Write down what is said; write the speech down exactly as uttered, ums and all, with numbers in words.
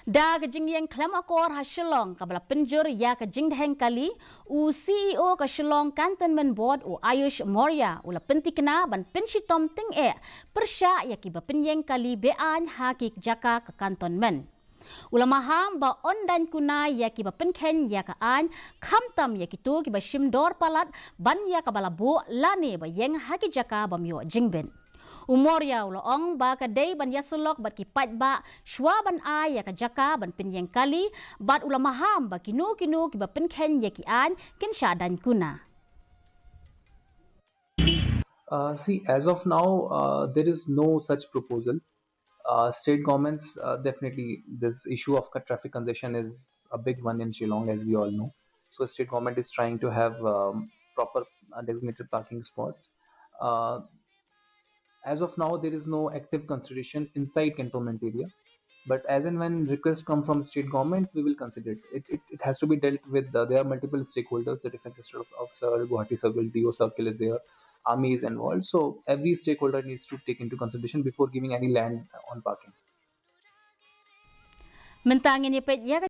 Da ka jingïeng khlem akor ha Shillong kaba la pynjur ïa ka jingdheng kali, u C E O ka Shillong Cantonment Board u Ayush Maurya u la pyntikna ban pynshitom tyngeh pyrshah ïa kiba pynïeng kali be-aiñ ha ki jaka ka cantonment. U la maham ba yn daiñ kuna ïa kiba pynkheiñ ïa ka aiñ, khamtam ïa kito kiba shim dor palat ban ïa kaba la buh lane ba ïeng ha ki jaka bym ïoh jingbit. U Maurya u la ong ba ka dei ban ïasyllok bad ki paidbah shwa ban ai ïa ka jaka ban pynïeng kali, bad u la maham ba kino kino kiba pynkheiñ ïa ki aiñ kin shah daiñ kuna. Uh, see, as of now, uh, there is no such proposal. Uh, state governments, uh, definitely, this issue of co- traffic congestion is a big one in Shillong, as we all know. So, state government is trying to have um, proper uh, designated parking spots. Uh, as of now, there is no active consideration inside cantonment area. But as and when requests come from state government, we will consider it. It, it, it has to be dealt with. Uh, there are multiple stakeholders, the defense officer, Guwahati Circle, D O Circle is there, army is involved. So every stakeholder needs to take into consideration before giving any land on parking. Mynta ngin ïa peit ïa ka